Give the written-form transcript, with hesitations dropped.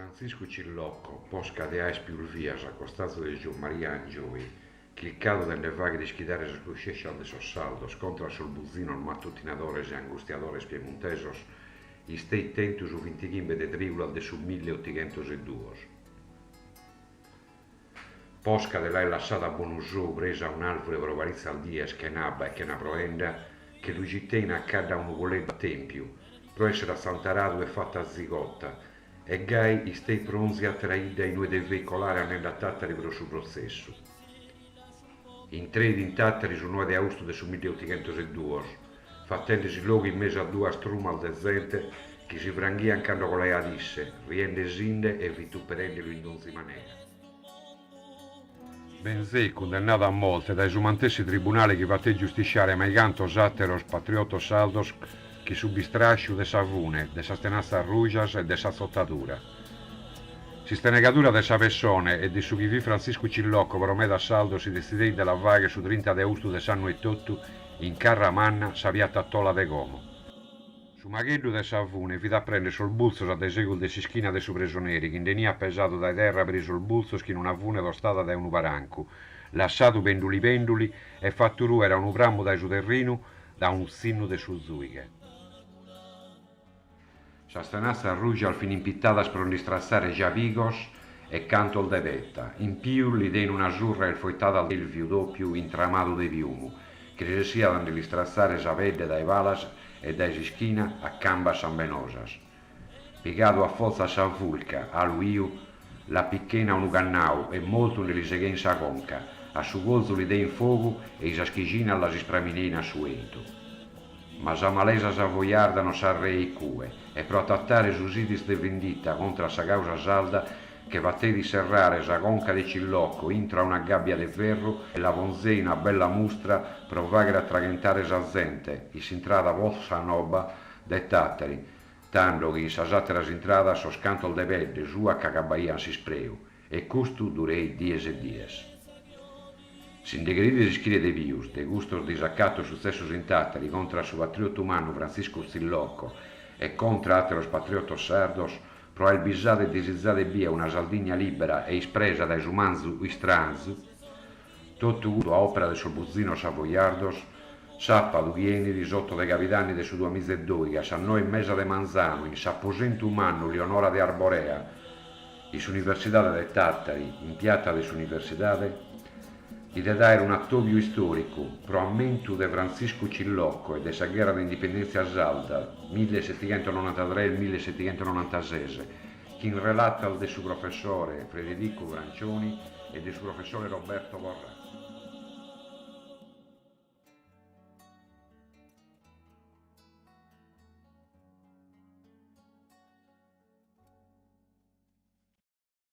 Frantziscu Cillocco, posca de aer pius bias a costazu de Giommaria Angioy chircadu de nde fagher ischidare sas cuscèscias de sos sardos contra a sos buzinos matutinadores e angustiadores piemontesos, isteit tentu su vintighimbe de trìulas de su milliottighentoseduos. Posca de l'aer lassadu a bonu sou presu a un'àlvure pro paritzas dies chen'abba e chena proenda, che lu gitein a caddu a unu poleddu a Tèmpiu, pro esser atzantaradu e fatu a zigota, e gai isteit pro onzi àtera 'idda inue deveit colare andende a Tàtari pro su protzessu. Intreit in Tàtari su noe de austu de su milliottighentoseduos, fatende·si logu in mesu a duas trumas de zente chi si franghian cando colaiat isse, riende·sinde e vituperende·lu in donzi manera. Benzeit cundennadu a morte dae su mantessi tribunale chi fateit giustisciare maigantos àteros patriotos sardos chin su bistràsciu de sa fune, de sas tenatzas rujas e de s'atzotadura. S'istenegadura de sa pessone e de su chi fit Frantziscu Cillocco pro medas sardos si detzideit de la fagher su trinta de austu de s'annu etotu in Carra Manna, sa piata Tola de como. Su magheddu de sa fune fit a prender sos bultzos a desegus de s'ischina de su presoneri chi nde 'eniat pesadu dae terra peri sos bultzos chin una fune tostada dae unu parancu, lassadu penduli penduli e fatu ruer a unu prammu dae su terrinu dae unu tzinnu de su zuighe. Sas tenatzas rujas fin impitadas pro nd'istratzare giabigos e cantos de peta, in pius li dein una surra a isfoitadas de 'ilviu dòpiu intramadu de piumu, chi resessiat a nde l'istratzare sa pedde dae palas e dae s'ischina a cambas sambenosas. Pigadu a fortza a sa furca, 'alu 'iu, l'apichein a unu cannau e mortu nde li seghein sa conca, a su corzu li dein fogu e i sas chijinas las ispraminein a su 'entu. Ma sa malesa savoiarda non s'arreit cue e pro atatare su sidis de vindita contra a sa causa sarda che fateit isserrare sa conca de Cillocco intro a una gabbia de ferru e la ponzein a bella mustra pro fagher atraghentare sa zente in s'intrada Porta Noba de Tàtari, tando chi in sas àteras intradas sos cantos de pedde sua ch'agabbaian s'ispreu E custu dureit dies e dies. Si nde cherides ischire de pius de custos disacatos sutzessos in Tàtari contra a su patriotu mannu Frantziscu Tzillocco e contra àteros patriotos sardos pro aer bisadu e disizadu ebbia una Sardigna lìbera e ispresa dae su manzu istranzu, totu custu a òpera de sos buzinos savoiardos, sàpadu chi 'enit s'oto de cabidanni de su duamizaedoighi a sas noe e mesa de manzanu in s'aposentu mannu Lionora de Arborea, In s'Universidade de Tàtari, in piata de s'Universidade, bi det àere un'atòbiu istòricu pro ammentu de Frantziscu Cillocco e de sa gherra de indipendèntzia sarda millisettighentononantatres millisettighentononantases, chin relatas de su professore Fredericu Francioni e de su professore Roberto Porrà.